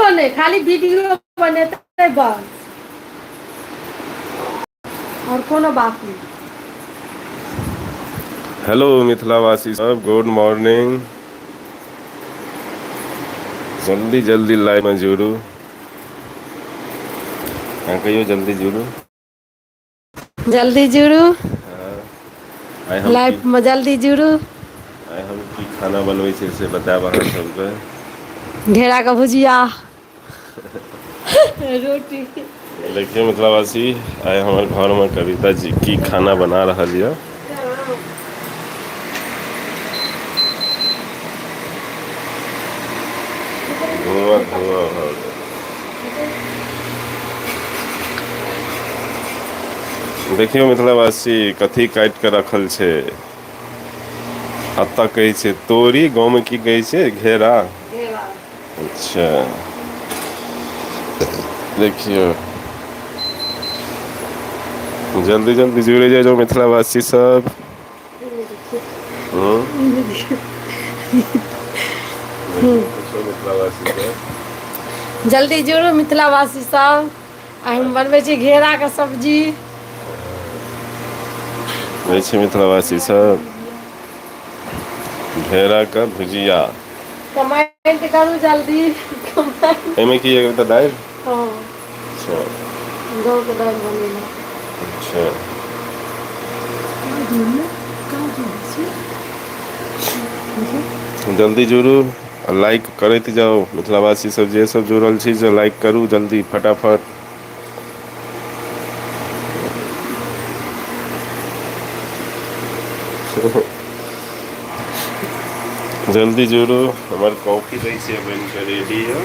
किछो नहि, खाली वीडियो बनेतै बस, आओर कोनो बात नहि। हेलो मिथिलावासी सब, गुड मॉर्निंग। जल्दी जल्दी लाइव में जुड़ू। अहाँ कहियौ जल्दी जुड़ू। जल्दी जुड़ू। आइ हम की लाइफ मे जल्दी जुड़ू। आइ हम की खाना बनबै छियै से बतायब अहाँ सबके। घेराके भुजिया, रोटी। देखियौ मिथिलावासी, आइ हमर घरमे कविता जी की खाना बना रहल यऽ। धुआं धुआं भऽ गेल। देखियौ मिथिलावासी, कथी काटि कऽ रखल छै। एतऽ कहै छै तोरी, गाँवमे की कहै छै घेरा। अच्छा, देखियौ, जल्दी जल्दी जुड़े जाइ जाउ मिथिलावासी सब। हूँ, देखियौ किछो मिथिलावासी सब। जल्दी जुड़ू मिथिलावासी सब। आइ हम बनबै छी घेराके सब्जी। होइ छै मिथिलावासी सब, घेराके भुजिया। कमेंट करू जल्दी। एहिमे की एक दालि। हँ। अच्छा। गाँवके दालि बनेलहुँ। अच्छा। जल्दी जुड़ू आ लाइक करैत जाउ मिथिलावासी सब, जे सब जुड़ल छी से लाइक करू जल्दी फटाफट। जल्दी जुड़ू, हमर कॉफी दै छियै बनि कऽ रेडी यऽ।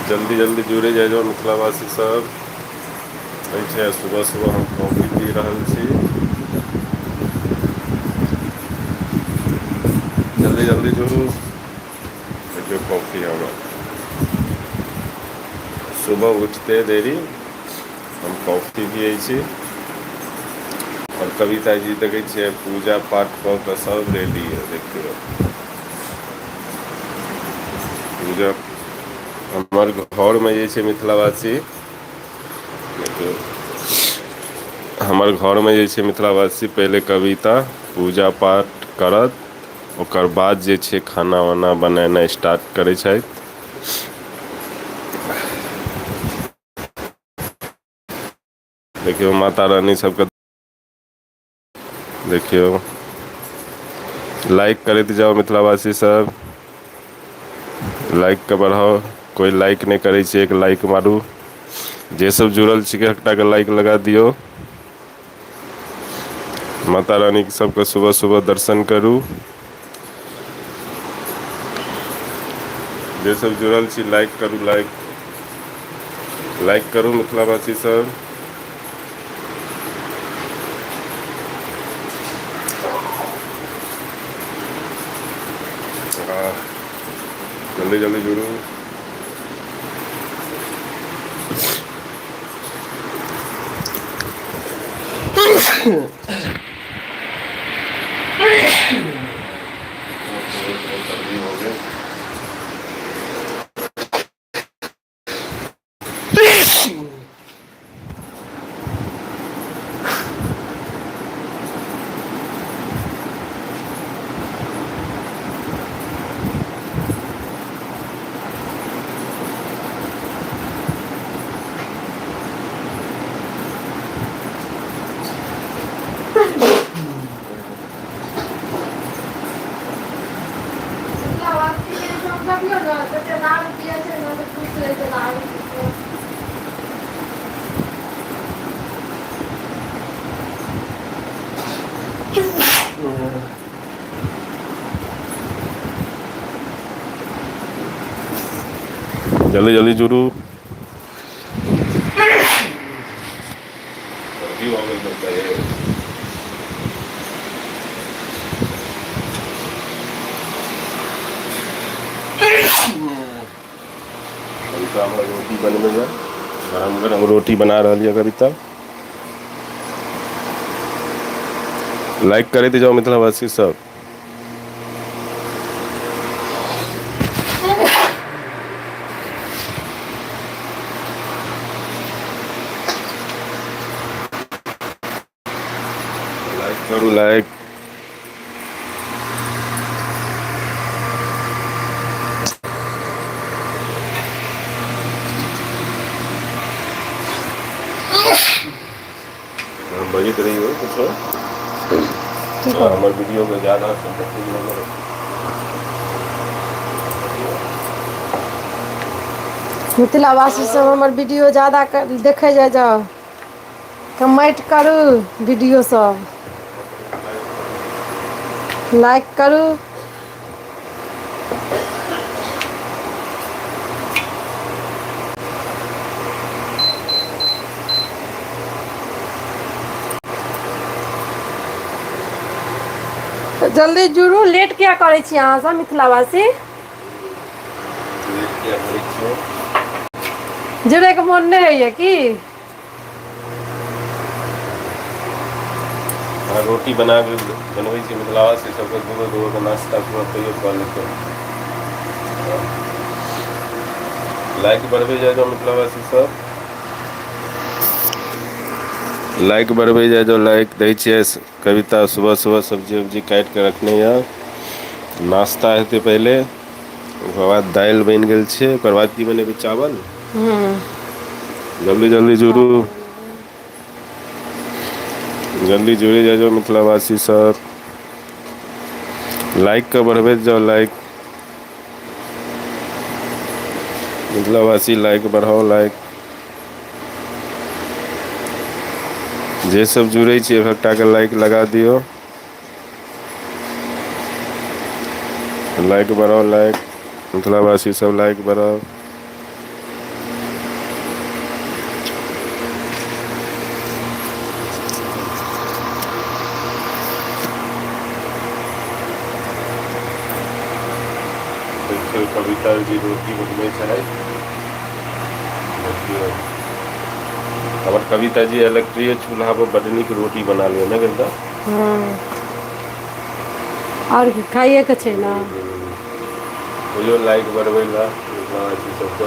जल्दी जल्दी जुड़े जाइ जाउ मिथिलावासी सब। छै सुबह सुबह हम कॉफी पी रहल छी। जल्दी जल्दी जुड़ू। देखियौ कॉफी हमर, सुबह उठते देरी हम कॉफी पियै छी। आओर कविता जी देखै छियै पूजा पाठ कऽ कऽ सब रेडी यऽ। देखियौ पूजा हमर घरमे जे छै मिथिलावासी, देखियौ हमर घरमे जे छै मिथिलावासी, पहिले कविता पूजा पाठ करत, ओकर बाद जे छै खाना वाना बनेनाइ स्टार्ट करै छथि। देखियौ माता रानी सबके। देखियौ, लाइक करैत जाउ मिथिलावासी सब। लाइकके बढ़ाउ, कोइ लाइक नहि करै छै, एक लाइक मारू। जे सब जुड़ल छिकै एकटाके लाइक लगा दियौ। माता रानीके सभके सुबह सुबह दर्शन करू। जे सब जुड़ल छी लाइक करू, लाइक लाइक करू मिथिलावासी सब। जल्दी जल्दी जुड़ू। सर्दी हो गेल। मिथिलावासी के सब देखियौ ने, कते दारू पियै छै ने, खुश रहै छै दारू पी कऽ। जल्दी जल्दी जुड़ू। सर्दी भऽ गेल सबके यै। बनबैए। गरम गरम रोटी बना रहल यऽ कविता। लाइक करैत जाउ मिथिलावासी सब। लाइक करू लाइक। बजैत रहियौ कुछो। की कहू? हमर वीडियो के ज्यादा से देखियौ। मिथिलावासी सब हमर वीडियो ज्यादा देखै जाइ जाउ। कमेन्ट करू वीडियो सब। लाइक करू। तऽ जल्दी जुड़ू, लेट किया करै छी अहाँ सब मिथिलावासी? लेट किया करै छियै? जुड़ैके मोन नहि होइया की? अहाँ रोटी बना कऽ बनबै छी मिथिलावासी सबके दूगो दूगो के नाश्ता पूरा तैयो कऽ लेतै। लाइक बढ़बै जाइ जाउ मिथिलावासी सब। लाइक बढ़बै जाइ जाउ, लाइक दै छियै। कविता सुबह सुबह सब्जी उब्जी काटि कऽ रखने यऽ। नाश्ता हेतै पहिले, ओकर बाद दालि बनि गेल छै, ओकर बाद की बनेबै? चावल। जल्दी जल्दी जुड़ू, जल्दी जुड़ि जाइ जाउ मिथिलावासी सब। लाइक के बढ़बैत जाउ लाइक। मिथिलावासी लाइक बढ़ाउ लाइक। जे सब जुड़ै छै एकटा के लाइक लगा दियौ। लाइक बढ़ाउ लाइक, मिथिलावासी सब लाइक बढ़ाउ। देखियौ कविता जी रोटी बनबै छथि। देखियौ हमर कविता जी इलेक्ट्रिक चूल्हा पर बड नीक रोटी बना लिअ ने कविता? हँ, आओर की, खाइएके छै ने। कहियो लाइक बढ़बै लए मिथिलावासी सबके।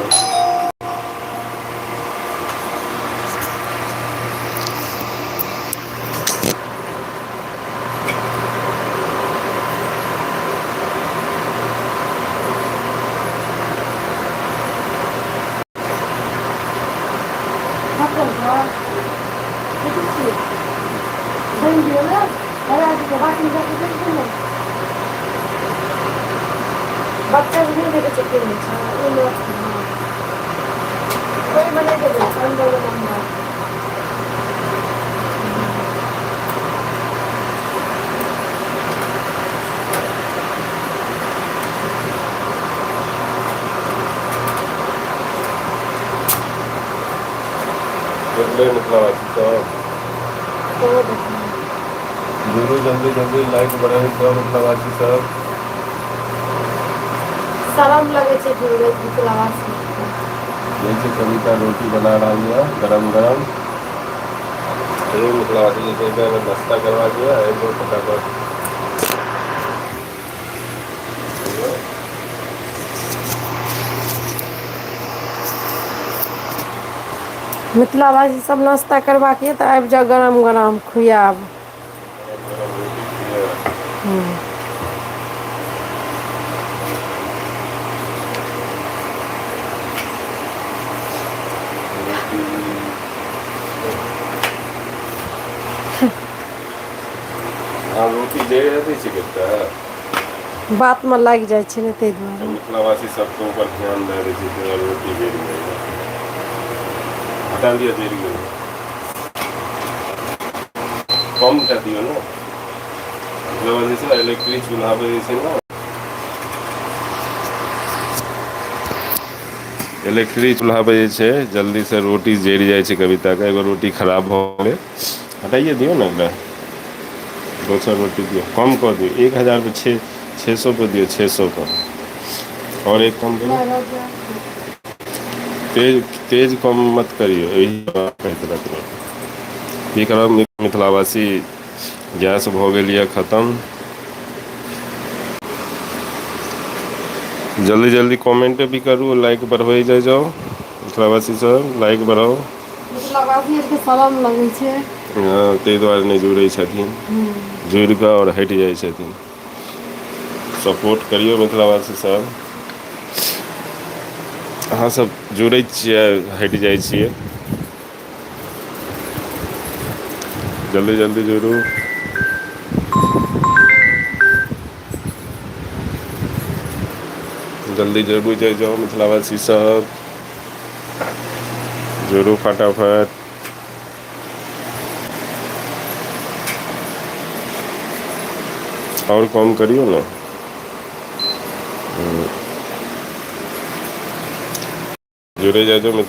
बच्चा के नहि देखै छै केहन छै ओहिमे, ओहिमे नहि देबै अन्दर वलामे। देखबै मिथिलावासी सब। जुड़ू जल्दी जल्दी, लाइक बढ़ाबी सब मिथिलावासी सब। शरम लगै छै जुड़बै मिथिलावासी। जाइ छै कविता रोटी बना रहल यऽ गरम गरम। चलू मिथिलावासी जे छै नाश्ता करबाक यऽ, आबि जाउ फटाफट। मिथिलावासी सब नाश्ता करबाक यऽ तऽ आबि जाउ, गरम गरम खुआब। गरम गरम रोटी खुआएब। हूँ। रोटी अहाँ रोटी जरि दै छियै कविता? बातमे लागि जाइ छै ने ताहि दुआरे। मिथिलावासी सबके ऊपर ध्यान दए दै छै, रोटी जरि गेल, हटा लिअ, जरि गेल, कम कए दियौ ने। मतलब जे छै इलेक्ट्रिक चूल्हा पर जे छै ने, इलेक्ट्रिक चूल्हा पर जे छै जल्दीसँ रोटी जरि जाइ छै। कविताके एगो रोटी खराब भऽ गेलै, हटाइए दियौ ने एकरा, दोसर रोटी दियौ। कम कऽ दियौ, 1000 पर 600 पर दियौ, 600 पर आओर एक कम करू। तेज तेज कम मत करियौ एहि की करब मिथिलावासी, गैस भऽ गेल यऽ खतम। जल्दी जल्दी कमेंट भी करू, लाइक बढ़बै जाइ जाउ। मिथिलावासी सब, लाइक बढ़ाउ। मिथिलावासी आरके शरम लगै छै। हँ, ताहि दुआरे नहि जुड़ै छथिन, जुड़ि कऽ आओर हटि जाइ छथिन। सपोर्ट करियौ मिथिलावासी सब। अहाँ सब जुड़ै छियै, हटि जाइ छियै। जल्दी जल्दी जुड़ू। जल्दी जुड़ू जाइ जाउ मिथिलावासी सब, जुड़ू फटाफट। आओर कम करियौ ने। जुड़े जाइ जाउ।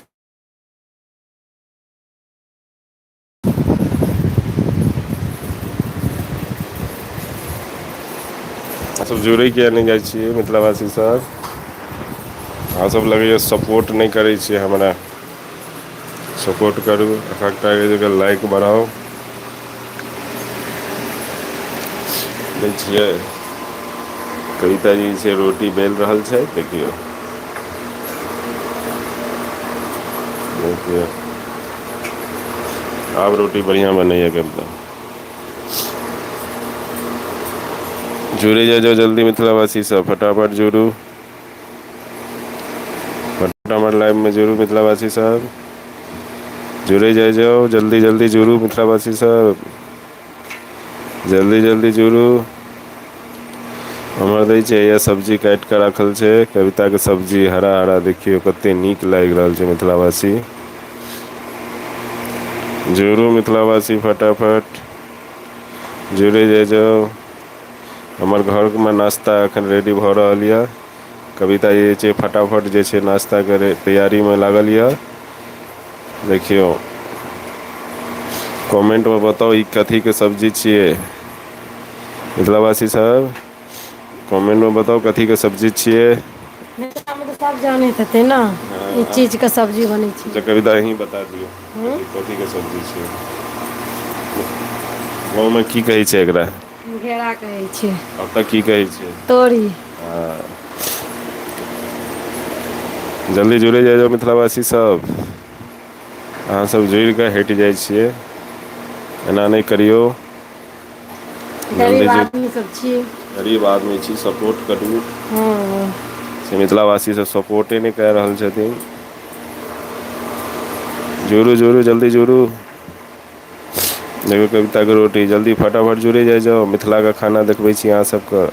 सब जुड़ै किया नहि जाइ छियै मिथिलावासी सब? अहाँ सब लगैया सपोर्ट नहि करै छियै हमरा। सपोर्ट करू, एकटा लाइक बढ़ाउ। दै छियै। कविता जी छै रोटी बेल रहल छै, देखियौ। देखियौ, आब रोटी बढ़िआँ बनैया कविता। जुड़े जाइ जाउ जल्दी मिथिलावासी सब, फटाफट जुड़ू। फटाफट लाइवमे जुड़ू मिथिलावासी सब। जुड़ै जाइ जाउ, जल्दी जल्दी जुड़ू मिथिलावासी सब। जल्दी जल्दी जुड़ू। हमर दै छै हैया सब्जी काटि कऽ राखल छै कविताके सब्जी, हरा हरा देखियौ कते नीक लागि रहल छै मिथिलावासी। जुड़ू मिथिलावासी फटाफट, जुड़ै जाइ जाउ। हमर घरमे नाश्ता एखन रेडी भऽ रहल यऽ। कविता जे छै फटाफट जे छै नाश्ताके तैयारीमे लागल यऽ। देखियौ, कमेंटमे बताउ ई कथीके सब्जी छियै। मिथिलावासी सब, कमेंटमे बताउ कथीके सब्जी छियै। मिथिलामे तऽ सब जानैत हेतै ने, ई चीजके सब्जी बनै छै। अच्छा कविता, अहीं बता दियौ। हूँ। कथीके सब्जी छियै? गाँवमे की कहै छै एकरा? घेरा कहै छै। ओतऽ की कहै छै? तोरी। हँ। जल्दी जुड़ै जाइ जाउ मिथिलावासी सब। अहाँसभ जुड़ि कऽ हटि जाइ छियै, एना नहि करियौ। गरीब जल्दी जुड़ आदमी सब छी। गरीब आदमी छी, सपोर्ट करू। हँ। से मिथिलावासी सभ सपोर्टे नहि कए रहल छथिन। जुड़ू जुड़ू जल्दी जुड़ू। देखियौ कविताके रोटी, जल्दी फटाफट जुड़े जाइ जाउ, मिथिलाके खाना देखबै छी अहाँ सभके।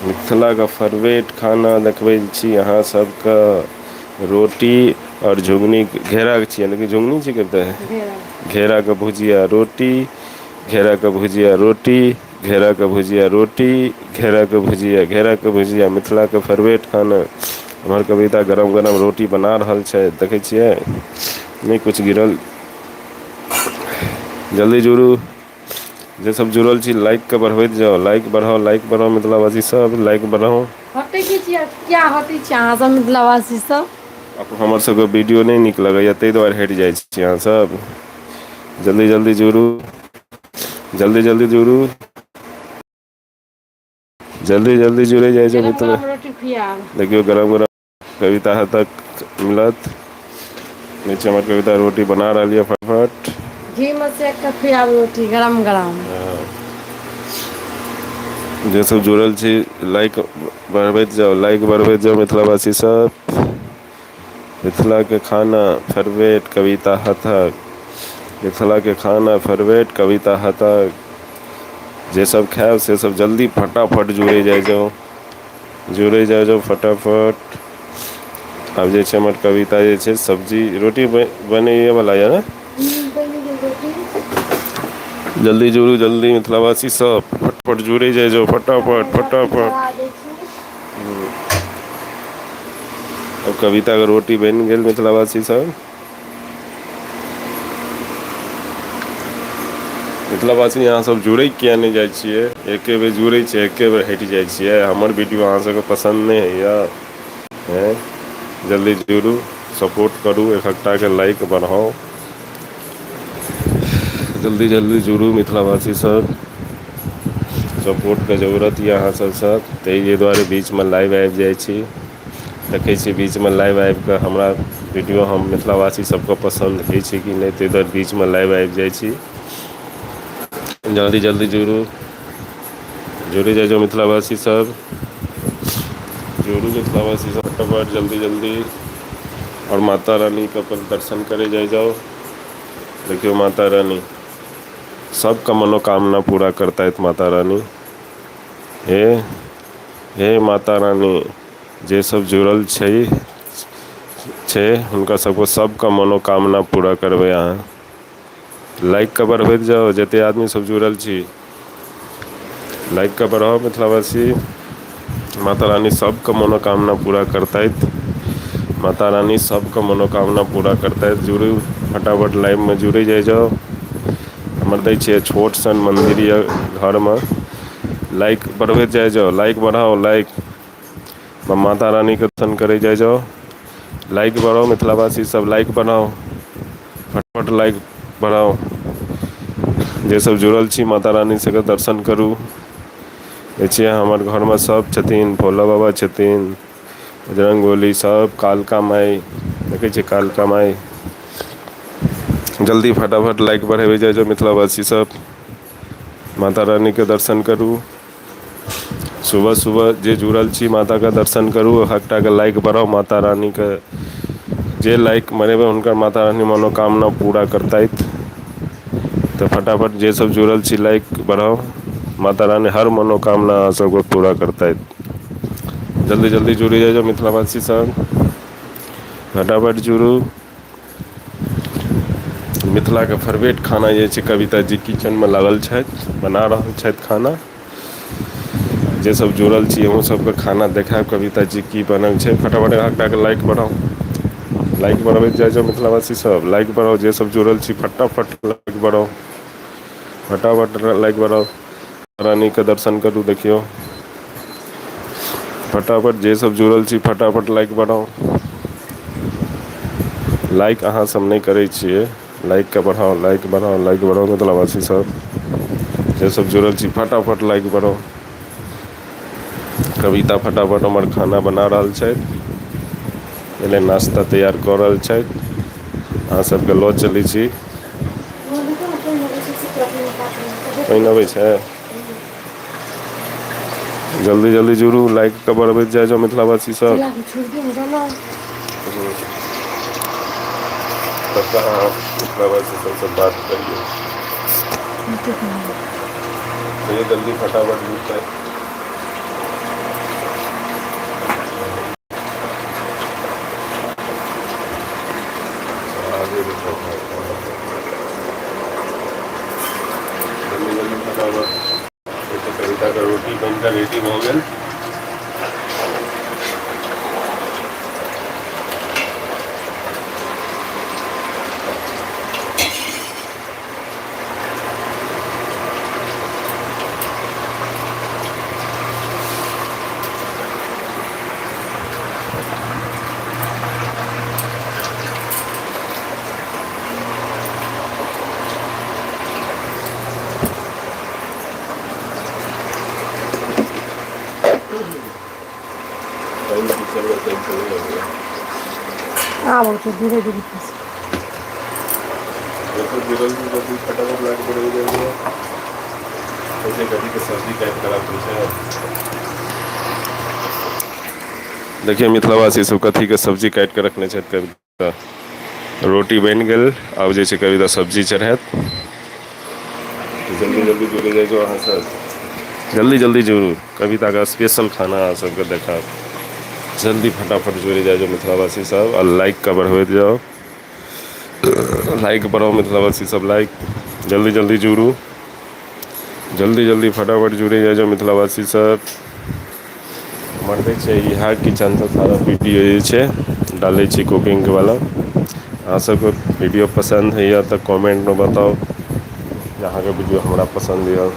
मिथिलाके फेवरेट खाना देखबै छी अहाँ सभके। रोटी आओर झुङ्गनी, घेराके छियै लेकिन झुङ्गनी छियै कविता यै? घेरा। घेराके भुजिया रोटी, घेराके भुजिया रोटी, घेराके भुजिया रोटी, घेराके भुजिया, घेराके भुजिया, मिथिलाके फेवरेट खाना। हमर कविता गरम गरम रोटी बना रहल छै, देखै छियै? नहि कुछ गिरल। जल्दी जुड़ू। जे सब जुड़ल छी लाइकके बढ़बैत जाउ, लाइक बढ़ाउ, लाइक बढ़ाउ, मिथिलावासी सब लाइक बढ़ाउ। हटै की छियै? किया हटै छियै अहाँ सब मिथिलावासी सब? हमर सभके वीडियो नहि नीक लगैए ताहि दुआरे हटि जाइ छी अहाँसभ। जल्दी जल्दी जुड़ू, जल्दी जल्दी जुड़ू। जल्दी जल्दी जुड़े जाइ छै गरम मित्र। गरम रोटी खुआएब। देखियौ गरम गरम कविता हाथक मिलत। नीचे हमर कविता रोटी बना रहल यऽ फटाफट। घी मे सेक के खुआएब रोटी गरम गरम। जे सब जुड़ल छी लाइक बढ़बैत जाउ, लाइक बढ़बैत जाउ मिथिलावासी सब। मिथिलाके खाना फेवरेट कविता हाथक। मिथिलाके खाना फेवरेट कविता हाथक। जे सब खायब से सब जल्दी फटाफट जुड़ै जाइ जाउ। जुड़ै जाइ जाउ फटाफट। आब जे छै हमर कविता जे छै सब्जी रोटी बनैएवला यऽ ने? हूँ बनि गेल रोटी। जल्दी जुड़ू जल्दी मिथिलावासी सब फटफट जुड़ै जाइ जाउ आब फटाफट रोटी फटाफट। चढ़ा दै छी। आब कविताके रोटी बनि गेल मिथिलावासी सब। मिथिलावासी अहाँसभ जुड़ै किएक नहि जाइ छियै? एके बेर जुड़ै छियै एके बेर हटि जाइ छियै, हमर वीडियो अहाँसभके पसन्द नहि होइए? आँय, जल्दी जुड़ू, सपोर्ट करू, एकहकटाके लाइक बढ़ाउ। जल्दी जल्दी जुड़ू मिथिलावासी सब। सपोर्टके जरूरत यऽ अहाँ सभसँ, ताहि दुआरे बीचमे लाइव आबि जाइ छी। देखै छियै बीचमे लाइव आबि कऽ हमरा वीडियो हम मिथिलावासी सभके पसन्द होइ छै कि नहि, ताहि दुआरे बीचमे लाइव आबि जाइ छी। जल्दी जल्दी जुड़ू, जुड़ि जाइ जाउ मिथिलावासी सब। जुड़ू मिथिलावासी सब फटाफट जल्दी जल्दी, आओर माता रानीके अपन दर्शन करै जाइ जाउ। देखियौ माता रानी सबके मनोकामना पूरा करतथि माता रानी। हे हे माता रानी, जे सब जुड़ल छै छै हुनका सबके सबके मनोकामना पूरा करबै अहाँ। लाइकके बढ़बैत जाउ जतेक आदमी सब जुड़ल छी। लाइकके बढ़ाउ मिथिलावासी। माता रानी सबके मनोकामना पूरा करतथि। माता रानी सबके मनोकामना पूरा करतथि। जुड़ू फटाफट लाइवमे जुड़ै जाइ जाउ। हमर दै छियै छोट सन मन्दिर यऽ घरमे। लाइक बढ़बैत जाइ जाउ, लाइक बढ़ाउ लाइक। माता रानीके दर्शन करै जाइ जाउ। लाइक बढ़ाउ मिथिलावासी सब, लाइक बढ़ाउ, फटाफट लाइक बढ़ाउ। जे सब जुड़ल छी माता रानी सबके दर्शन करू। जे छियै हमर घरमे सब छथिन, भोला बाबा छथिन, बजरङ्गबली सब, कालका माइ, देखै छियै कालका माइ। जल्दी फटाफट लाइक बढ़ेबै जाइ जाउ मिथिलावासी सब। माता रानीके दर्शन करू। सुबह सुबह जे जुड़ल छी माताके दर्शन करू, एकटाके लाइक बढ़ाउ माता रानीके। जे लाइक मरेबै हुनकर माता रानी मनोकामना पूरा करतथि। तऽ फटाफट जे सब जुड़ल छी लाइक बढ़ाउ, माता रानी हर मनोकामना अहाँ सबके पूरा करतथि। जल्दी जल्दी जुड़ि जाइ जाउ मिथिलावासी सब, फटाफट जुड़ू। मिथिलाके फेवरेट खाना जे छै कविता जी किचनमे लागल छथि, बना रहल छथि खाना। जे सब जुड़ल छी अहूँ सबके खाना देखायब कविता जी की बनल छै। फटाफट एकटाके लाइक बढ़ाउ, लाइक बढ़बैत जाइ जाउ मिथिलावासी सब, लाइक बढ़ाउ। जे सब जुड़ल छी फटाफट लाइक बढ़ाउ, फटाफट लाइक बढ़ाउ। रानीके दर्शन करू। देखियौ फटाफट जे सब जुड़ल छी फटाफट लाइक बढ़ाउ। लाइक अहाँ सब नहि करै छियै, लाइकके बढ़ाउ, लाइक बढ़ाउ, लाइक बढ़ाउ मिथिलावासी सब। जे सब जुड़ल छी फटाफट लाइक बढ़ाउ। कविता फटाफट हमर खाना बना रहल छथि, पहिले नाश्ता तैयार कऽ रहल छथि। अहाँ सबके लऽ चलै छी। पानि अबै छै? जल्दी जल्दी जुड़ू, लाइक के बढ़बैत जाइ जाउ मिथिलावासी सब। तब अहाँ मिथिलावासी सबसँ बात करियौ। कहियौ जल्दी फटाफट जुड़तै। जल्दी जल्दी फटाफट। कविता के रोटी बनकर रेडी भऽ गेल। आब औतै धीरे धीरे। फटाफट लाइक बढ़े जाइए। कैसे कथी के सब्जी काटि कऽ राखै छै। देखियौ मिथिलावासी सब कथी के सब्जी काटि कऽ रखने छथि कविता। रोटी बनि गेल, आब जे छै कविता सब्जी चढ़ायत। जल्दी जल्दी जुड़ि जाइ जाउ अहाँ सब, जल्दी जल्दी जुड़ू, कविताके स्पेशल खाना अहाँ सबके देखायब। जल्दी फटाफट जुड़ि जाइ जाउ मिथिलावासी सब आ लाइक के बढ़बैत जाउ। लाइक बढ़ाउ मिथिलावासी सब, लाइक। जल्दी जल्दी जुड़ू, जल्दी जल्दी फटाफट जुड़ि जाइ जाउ मिथिलावासी सब। हमर दै छै इएह किचनसँ सारा वीडियो जे छै डालै छी कुकिंग वाला। अहाँ सबके वीडियो पसन्द होइए तऽ कमेंटमे बताउ जे अहाँके वीडियो हमरा पसन्द यऽ।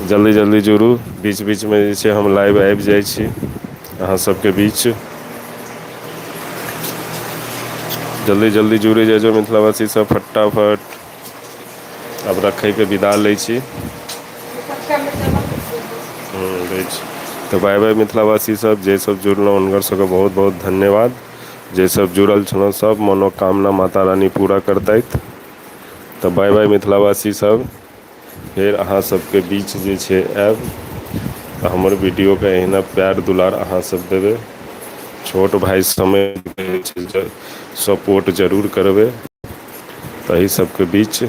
जल्दी जल्दी जुड़ू, बीच बीचमे जे छै हम लाइव आबि जाइ छी अहाँ सबके बीच। जल्दी जल्दी जुड़े जाइ जाउ मिथिलावासी सब फटाफट। आब रखैके विदा लै छी। दै छी तऽ बाय बाय मिथिलावासी सब, जे सब जुड़लहुँ हुनकर सबके बहुत बहुत धन्यवाद। जे सब जुड़ल छलहुँ सब मनोकामना माता रानी पूरा करतथि। तऽ बाय बाय मिथिलावासी सब, फेर अहाँ सबके बीच जे छै आयब। तऽ हमर वीडियोके अहिना प्यार दुलार अहाँसभ देबै। छोट भाय समय सपोर्ट जरूर करबै। तऽ एहि सबके बीच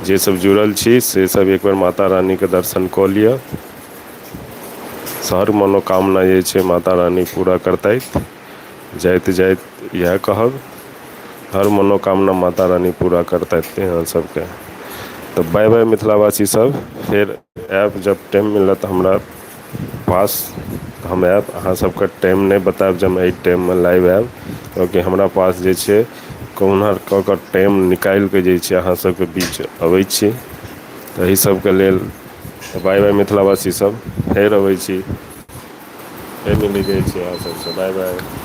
जे सब जुड़ल छी से सब एक बेर माता रानीके दर्शन कऽ लिअ। हर मनोकामना जे छै माता रानी पूरा करतथि। जाइत जाइत इएह कहब, हर मनोकामना माता रानी पूरा करतथि अहाँ सबके। तऽ बाय बाय मिथिलावासी सब, फेर आयब जब टाइम मिलत हमरा पास तऽ हम आयब। अहाँ सबके टाइम नहि बतायब जे हम एहि टाइममे लाइव आयब, कियाकि हमरा पास जे छै कहुना कऽ कऽ टाइम निकालिके जे छै अहाँ सबके बीच अबै छी। एहि सबके लेल तऽ बाय बाय मिथिलावासी सब, फेर अबै छी, फेर मिलै जाइ छी अहाँ सबसँ, बाय बाय।